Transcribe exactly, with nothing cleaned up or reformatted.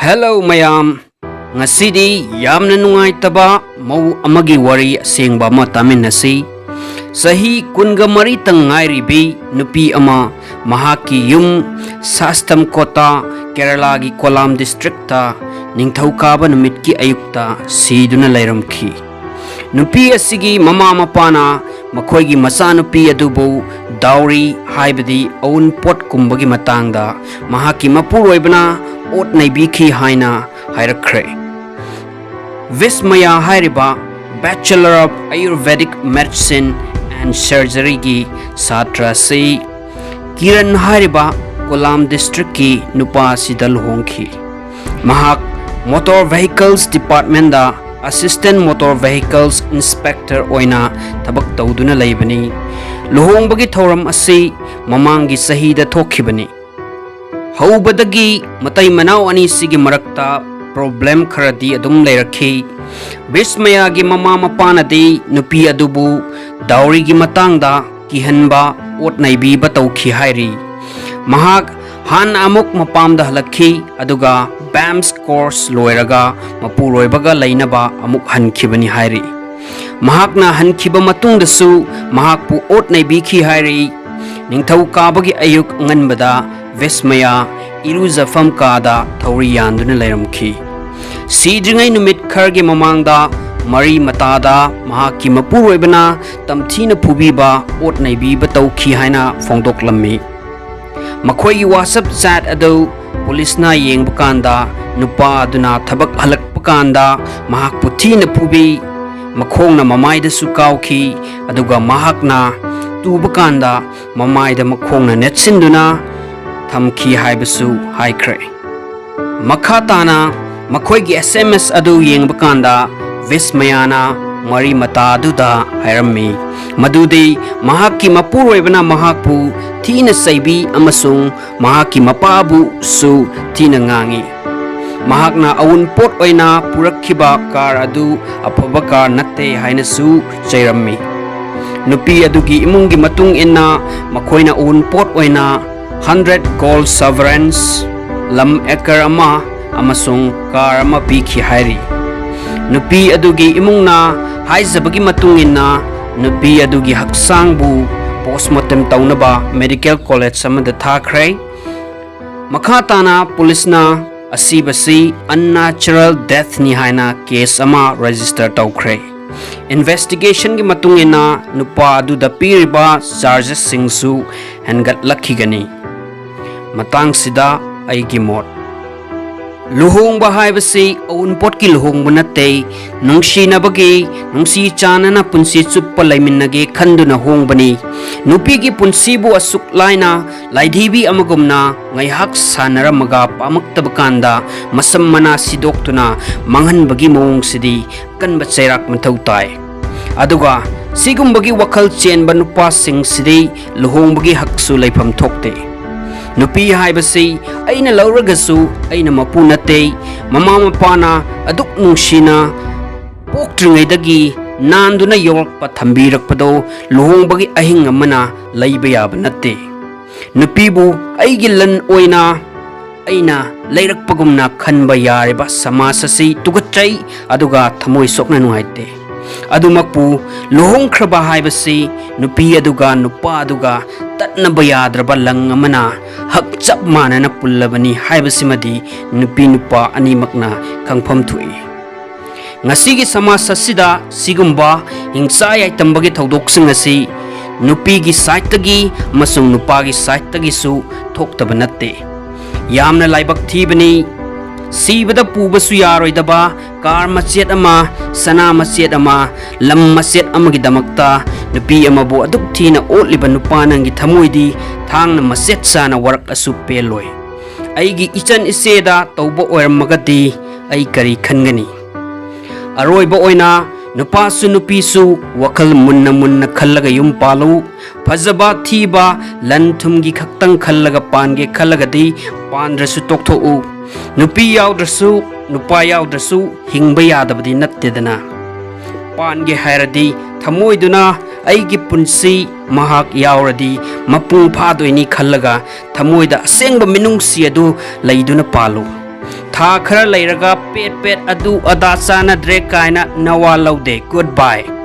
Hello ꯃꯌꯥꯝ, ꯉꯁꯤꯗꯤ ꯌꯥꯝꯅ ꯅꯨꯡꯉꯥꯏꯇꯕ ꯃꯧ ꯑꯃꯒꯤ ꯋꯥꯔꯤ ꯑꯁꯦꯡꯕ ꯑꯃ ꯇꯥꯃꯤꯟꯅꯁꯤ꯫ ꯆꯍꯤ ꯀꯨꯟꯒ ꯃꯔꯤꯇꯪ ꯉꯥꯏꯔꯤꯕꯤ ꯅꯨꯄꯤ ꯑꯃ ꯃꯍꯥꯛꯀꯤ ꯌꯨꯝ ꯁꯥꯁꯇꯝꯀꯣꯇꯥ, ꯀꯦꯔꯂꯥꯒꯤ ꯀꯣꯂꯥꯝ ꯗꯤꯁꯇ꯭ꯔꯤꯛꯇ ꯅꯤꯡꯊꯧꯀꯥꯕ ꯅꯨꯃꯤꯠꯀꯤ ꯑꯌꯨꯛꯇ ꯁꯤꯗꯨꯅ ꯂꯩꯔꯝꯈꯤ꯫ ꯅꯨꯄꯤ ꯑꯁꯤꯒꯤ ꯃꯃꯥ ꯃꯄꯥꯅ ꯃꯈꯣꯏꯒꯤ ꯃꯆꯥꯅꯨꯄꯤ ꯑꯗꯨꯕꯨ ꯗꯥꯎꯔꯤ, ꯍꯥꯏꯕꯗꯤ ꯑꯎꯟꯄꯣꯠꯀꯨꯝꯕꯒꯤ ꯃꯇꯥꯡꯗ ꯃꯍꯥꯛꯀꯤ ꯃꯄꯨꯔꯣꯏꯕꯅ ꯑꯣꯠ ꯅꯩꯕꯤꯈꯤ ꯍꯥꯏꯅ ꯍꯥꯏꯔꯛꯈ꯭ꯔꯦ꯫ ꯚꯤꯁꯃꯌꯥ ꯍꯥꯏꯔꯤꯕ Bachelor of Ayurvedic Medicine and Surgeryꯒꯤ ꯁꯥꯇ꯭ꯔ ꯑꯁꯤ ꯀꯤꯔꯟ ꯍꯥꯏꯔꯤꯕ ꯀꯣꯂꯥꯝ ꯗꯤꯁꯇ꯭ꯔꯤꯛꯀꯤ ꯅꯨꯄꯥ ꯑꯁꯤꯗ ꯂꯨꯍꯣꯡꯈꯤ꯫ ꯃꯍꯥꯛ Motor Vehicles Departmentꯗ Assistant Motor Vehicles Inspector ꯑꯣꯏꯅ ꯊꯕꯛ ꯇꯧꯗꯨꯅ ꯂꯩꯕꯅꯤ꯫ ꯂꯨꯍꯣꯡꯕꯒꯤ ꯊꯧꯔꯝ ꯑꯁꯤ ꯃꯃꯥꯡꯒꯤ ꯆꯍꯤꯗ ꯊꯣꯛꯈꯤꯕꯅꯤ꯫ ꯍꯧꯕꯗꯒꯤ ꯃꯇꯩ ꯃꯅꯥꯎ ꯑꯅꯤꯁꯤꯒꯤ ꯃꯔꯛꯇ ꯄ꯭ꯔꯣꯕ꯭ꯂꯦꯝ ꯈꯔꯗꯤ ꯑꯗꯨꯝ ꯂꯩꯔꯛꯈꯤ꯫ ꯚꯤꯁꯃꯌꯥꯒꯤ ꯃꯃꯥ ꯃꯄꯥꯅꯗꯤ ꯅꯨꯄꯤ ꯑꯗꯨꯕꯨ ꯗꯥꯎꯔꯤꯒꯤ ꯃꯇꯥꯡꯗ ꯀꯤꯍꯟꯕ, ꯑꯣꯠ ꯅꯩꯕꯤꯕ ꯇꯧꯈꯤ ꯍꯥꯏꯔꯤ꯫ ꯃꯍꯥꯛ ꯍꯥꯟꯅ ꯑꯃꯨꯛ ꯃꯄꯥꯝꯗ ꯍꯜꯂꯛꯈꯤ, ꯑꯗꯨꯒ ꯕꯦꯝꯁ ꯀꯣꯔꯁ ꯂꯣꯏꯔꯒ ꯃꯄꯨꯔꯣꯏꯕꯒ ꯂꯩꯅꯕ ꯑꯃꯨꯛ ꯍꯟꯈꯤꯕꯅꯤ ꯍꯥꯏꯔꯤ꯫ ꯃꯍꯥꯛꯅ ꯍꯟꯈꯤꯕ ꯃꯇꯨꯡꯗꯁꯨ ꯃꯍꯥꯛꯄꯨ ꯑꯣꯠ ꯅꯩꯕꯤꯈꯤ ꯍꯥꯏꯔꯤ꯫ ꯅꯤꯡꯊꯧꯀꯥꯕꯒꯤ ꯑꯌꯨꯛ ꯑꯉꯟꯕꯗ ꯚꯤꯁꯃꯌꯥ ꯏꯔꯨꯖꯐꯝ ꯀꯥꯗ ꯊꯧꯔꯤ ꯌꯥꯟꯗꯨꯅ ꯂꯩꯔꯝꯈꯤ꯫ ꯁꯤꯗ꯭ꯔꯤꯉꯩ ꯅꯨꯃꯤꯠ ꯈꯔꯒꯤ ꯃꯃꯥꯡꯗ ꯃꯔꯤ ꯃꯇꯥꯗ ꯃꯍꯥꯛꯀꯤ ꯃꯄꯨꯔꯣꯏꯕꯅ ꯇꯝꯊꯤꯅ ꯐꯨꯕꯤꯕ, ꯑꯣꯠ ꯅꯩꯕꯤꯕ ꯇꯧꯈꯤ ꯍꯥꯏꯅ ꯐꯣꯡꯗꯣꯛꯂꯝꯃꯤ꯫ ꯃꯈꯣꯏꯒꯤ WhatsApp chat ꯑꯗꯨ ꯄꯨꯂꯤꯁꯅ ꯌꯦꯡꯕ ꯀꯥꯟꯗ, ꯅꯨꯄꯥ ꯑꯗꯨꯅ ꯊꯕꯛ ꯍꯜꯂꯛꯄ ꯀꯥꯟꯗ ꯃꯍꯥꯛꯄꯨ ꯊꯤꯅ ꯐꯨꯕꯤ, ꯃꯈꯣꯡꯅ ꯃꯃꯥꯏꯗꯁꯨ ꯀꯥꯎꯈꯤ, ꯑꯗꯨꯒ ꯃꯍꯥꯛꯅ ꯇꯨꯕ ꯀꯥꯟꯗ ꯃꯃꯥꯏꯗ ꯃꯈꯣꯡꯅ ꯅꯦꯠꯁꯤꯟꯗꯨꯅ ꯊꯝꯈꯤ ꯍꯥꯏꯕꯁꯨ ꯍꯥꯏꯈ꯭ꯔꯦ꯫ ꯃꯈꯥ ꯇꯥꯅ ꯃꯈꯣꯏꯒꯤ SMS ꯑꯗꯨ ꯌꯦꯡꯕ ꯀꯥꯟꯗ, ꯚꯤꯁꯃꯌꯥꯅ ꯃꯔꯤ ꯃꯇꯥ ꯑꯗꯨꯗ ꯍꯥꯏꯔꯝꯃꯤ ꯃꯗꯨꯗꯤ ꯃꯍꯥꯛꯀꯤ ꯃꯄꯨꯔꯣꯏꯕꯅ ꯃꯍꯥꯛꯄꯨ ꯊꯤꯅ ꯆꯩꯕꯤ ꯑꯃꯁꯨꯡ ꯃꯍꯥꯛꯀꯤ ꯃꯄꯥꯕꯨꯁꯨ ꯊꯤꯅ ꯉꯥꯡꯏ꯫ ꯃꯍꯥꯛꯅ ꯑꯎꯟꯄꯣꯠ ꯑꯣꯏꯅ ꯄꯨꯔꯛꯈꯤꯕ ꯀꯥꯔ ꯑꯗꯨ ꯑꯐꯕ ꯀꯥꯔ ꯅꯠꯇꯦ ꯍꯥꯏꯅꯁꯨ ꯆꯩꯔꯝꯃꯤ꯫ ꯅꯨꯄꯤ ꯑꯗꯨꯒꯤ ꯏꯃꯨꯡꯒꯤ ꯃꯇꯨꯡ ꯏꯟꯅ, ꯃꯈꯣꯏꯅ ꯑꯎꯟꯄꯣꯠ ꯑꯣꯏꯅ hundred gold sovereigns, ꯂꯝ ꯑꯦꯀꯔ ꯑꯃ, ꯑꯃꯁꯨꯡ ꯀꯥꯔ ꯑꯃ ꯄꯤꯈꯤ ꯍꯥꯏꯔꯤ꯫ ꯅꯨꯄꯤ ꯑꯗꯨꯒꯤ ꯏꯃꯨꯡꯅ ꯍꯥꯏꯖꯕꯒꯤ ꯃꯇꯨꯡ ꯏꯟꯅ, ꯅꯨꯄꯤ ꯑꯗꯨꯒꯤ ꯍꯛꯆꯥꯡꯕꯨ ꯄꯣꯁꯃꯣꯔꯇꯦꯝ ꯇꯧꯅꯕ ꯃꯦꯗꯤꯀꯦꯜ ꯀꯣꯂꯦꯖ ꯑꯃꯗ ꯊꯥꯈ꯭ꯔꯦ꯫ ꯃꯈꯥ ꯇꯥꯅ ꯄꯨꯂꯤꯁꯅ ꯑꯁꯤꯕꯁꯤ ꯑꯟꯅꯦꯆꯔꯦꯜ ꯗꯦꯊꯅꯤ ꯍꯥꯏꯅ ꯀꯦꯁ ꯑꯃ ꯔꯦꯖꯤꯁꯇꯔ ꯇꯧꯈ꯭ꯔꯦ꯫ ꯏꯟꯚꯦꯁꯇꯤꯒꯦꯁꯟꯒꯤ ꯃꯇꯨꯡ ꯏꯟꯅ ꯅꯨꯄꯥ ꯑꯗꯨꯗ ꯄꯤꯔꯤꯕ ꯆꯥꯔꯖꯦꯁꯁꯤꯡꯁꯨ ꯍꯦꯟꯒꯠꯂꯛꯈꯤꯒꯅꯤ꯫ ꯃꯇꯥꯡꯁꯤꯗ ꯑꯩꯒꯤ ꯃꯣꯠ꯫ ꯂꯨꯍꯣꯡꯕ ꯍꯥꯏꯕꯁꯤ ꯑꯎꯟꯄꯣꯠꯀꯤ ꯂꯨꯍꯣꯡꯕ ꯅꯠꯇꯦ꯫ ꯅꯨꯡꯁꯤꯅꯕꯒꯤ, ꯅꯨꯡꯁꯤ ꯆꯥꯟꯅꯅ ꯄꯨꯟꯁꯤ ꯆꯨꯞꯄ ꯂꯩꯃꯤꯟꯅꯒꯦ ꯈꯟꯗꯨꯅ ꯍꯣꯡꯕꯅꯤ꯫ ꯅꯨꯄꯤꯒꯤ ꯄꯨꯟꯁꯤꯕꯨ ꯑꯁꯨꯛ ꯂꯥꯏꯅ ꯂꯥꯏꯙꯤꯕꯤ ꯑꯃꯒꯨꯝꯅ ꯉꯥꯏꯍꯥꯛ ꯁꯥꯟꯅꯔꯝꯃꯒ ꯄꯥꯝꯃꯛꯇꯕ ꯀꯥꯟꯗ ꯃꯁꯝ ꯃꯅꯥ ꯁꯤꯗꯣꯛꯇꯨꯅ ꯃꯥꯡꯍꯟꯕꯒꯤ ꯃꯑꯣꯡꯁꯤꯗꯤ ꯑꯀꯟꯕ ꯆꯩꯔꯥꯛ ꯃꯊꯧ ꯇꯥꯏ꯫ ꯑꯗꯨꯒ ꯁꯤꯒꯨꯝꯕꯒꯤ ꯋꯥꯈꯜ ꯆꯦꯟꯕ ꯅꯨꯄꯥꯁꯤꯡꯁꯤꯗꯤ ꯂꯨꯍꯣꯡꯕꯒꯤ ꯍꯛꯁꯨ ꯂꯩꯐꯝ ꯊꯣꯛꯇꯦ꯫ ꯅꯨꯄꯤ ꯍꯥꯏꯕꯁꯤ ꯑꯩꯅ ꯂꯧꯔꯒꯁꯨ ꯑꯩꯅ ꯃꯄꯨ ꯅꯠꯇꯦ꯫ ꯃꯃꯥ ꯃꯄꯥꯅ ꯑꯗꯨꯛ ꯅꯨꯡꯁꯤꯅ ꯄꯣꯛꯇ꯭ꯔꯤꯉꯩꯗꯒꯤ ꯅꯥꯟꯗꯨꯅ ꯌꯣꯛꯂꯛꯄ ꯊꯝꯕꯤꯔꯛꯄꯗꯣ ꯂꯨꯍꯣꯡꯕꯒꯤ ꯑꯍꯤꯡ ꯑꯃꯅ ꯂꯩꯕ ꯌꯥꯕ ꯅꯠꯇꯦ꯫ ꯅꯨꯄꯤꯕꯨ ꯑꯩꯒꯤ ꯂꯟ ꯑꯣꯏꯅ ꯑꯩꯅ ꯂꯩꯔꯛꯄꯒꯨꯝꯅ ꯈꯟꯕ ꯌꯥꯔꯤꯕ ꯁꯃꯥꯖ ꯑꯁꯤ ꯇꯨꯀꯠꯆꯩ, ꯑꯗꯨꯒ ꯊꯃꯣꯏ ꯁꯣꯛꯅ ꯅꯨꯡꯉꯥꯏꯇꯦ꯫ ꯑꯗꯨꯃꯛꯄꯨ ꯂꯨꯍꯣꯡꯈ꯭ꯔꯕ ꯍꯥꯏꯕꯁꯤ ꯅꯨꯄꯤ ꯑꯗꯨꯒ ꯅꯨꯄꯥ ꯑꯗꯨꯒ ꯇꯠꯅꯕ ꯌꯥꯗ꯭ꯔꯕ ꯂꯪ ꯑꯃꯅ ꯍꯛ ꯆꯞ ꯃꯥꯟꯅꯅ ꯄꯨꯜꯂꯕꯅꯤ ꯍꯥꯏꯕꯁꯤꯃꯗꯤ ꯅꯨꯄꯤ ꯅꯨꯄꯥ ꯑꯅꯤꯃꯛꯅ ꯈꯪꯐꯝ ꯊꯣꯛꯏ꯫ ꯉꯁꯤꯒꯤ ꯁꯃꯥꯖ ꯑꯁꯤꯗ ꯁꯤꯒꯨꯝꯕ ꯍꯤꯡꯁꯥ ꯌꯥꯏꯇꯝꯕꯒꯤ ꯊꯧꯗꯣꯛꯁꯤꯡ ꯑꯁꯤ ꯅꯨꯄꯤꯒꯤ ꯁꯥꯏꯠꯇꯒꯤ ꯑꯃꯁꯨꯡ ꯅꯨꯄꯥꯒꯤ ꯁꯥꯏꯠꯇꯒꯤꯁꯨ ꯊꯣꯛꯇꯕ ꯅꯠꯇꯦ꯫ ꯌꯥꯝꯅ ꯂꯥꯏꯕꯛ ꯊꯤꯕꯅꯤ꯫ ꯁꯤꯕꯗ ꯄꯨꯕꯁꯨ ꯌꯥꯔꯣꯏꯗꯕ ꯀꯥꯔ ꯃꯆꯦꯠ ꯑꯃ, ꯁꯅꯥ ꯃꯆꯦꯠ ꯑꯃ, ꯂꯝ ꯃꯆꯦꯠ ꯑꯃꯒꯤꯗꯃꯛꯇ ꯅꯨꯄꯤ ꯑꯃꯕꯨ ꯑꯗꯨꯛ ꯊꯤꯅ ꯑꯣꯠꯂꯤꯕ ꯅꯨꯄꯥ ꯅꯪꯒꯤ ꯊꯃꯣꯏꯗꯤ ꯊꯥꯡꯅ ꯃꯆꯦꯠ ꯆꯥꯅ ꯋꯥꯔꯛꯑꯁꯨ ꯄꯦꯜꯂꯣꯏ꯫ ꯑꯩꯒꯤ ꯏꯆꯟ ꯏꯆꯦꯗ ꯇꯧꯕ ꯑꯣꯏꯔꯝꯃꯒꯗꯤ ꯑꯩ ꯀꯔꯤ ꯈꯟꯒꯅꯤ? ꯑꯔꯣꯏꯕ ꯑꯣꯏꯅ, ꯅꯨꯄꯥꯁꯨ ꯅꯨꯄꯤꯁꯨ ꯋꯥꯈꯜ ꯃꯨꯟꯅ ꯃꯨꯟꯅ ꯈꯜꯂꯒ ꯌꯨꯝ ꯄꯥꯜꯂꯨ꯫ ꯐꯖꯕ ꯊꯤꯕ, ꯂꯟ ꯊꯨꯝꯒꯤ ꯈꯛꯇꯪ ꯈꯜꯂꯒ ꯄꯥꯟꯒꯦ ꯈꯜꯂꯒꯗꯤ ꯄꯥꯟꯗ꯭ꯔꯁꯨ ꯇꯣꯛꯊꯣꯛꯎ꯫ ꯅꯨꯄꯤ ꯌꯥꯎꯗ꯭ꯔꯁꯨ, ꯅꯨꯄꯥ ꯌꯥꯎꯗ꯭ꯔꯁꯨ ꯍꯤꯡꯕ ꯌꯥꯗꯕꯗꯤ ꯅꯠꯇꯦꯗꯅ꯫ ꯄꯥꯟꯒꯦ ꯍꯥꯏꯔꯗꯤ ꯊꯃꯣꯏꯗꯨꯅ ꯑꯩꯒꯤ ꯄꯨꯟꯁꯤ ꯃꯍꯥꯛ ꯌꯥꯎꯔꯗꯤ ꯃꯄꯨꯡ ꯐꯥꯗꯣꯏꯅꯤ ꯈꯜꯂꯒ ꯊꯃꯣꯏꯗ ꯑꯁꯦꯡꯕ ꯃꯤꯅꯨꯡꯁꯤ ꯑꯗꯨ ꯂꯩꯗꯨꯅ ꯄꯥꯜꯂꯨ꯫ ꯊꯥ ꯈꯔ ꯂꯩꯔꯒ ꯄꯦꯠ ꯄꯦꯠ ꯑꯗꯨ ꯑꯗꯥ ꯆꯥꯟꯅꯗ꯭ꯔꯦ ꯀꯥꯏꯅ ꯅꯋꯥ ꯂꯧꯗꯦ꯫ Goodbye꯫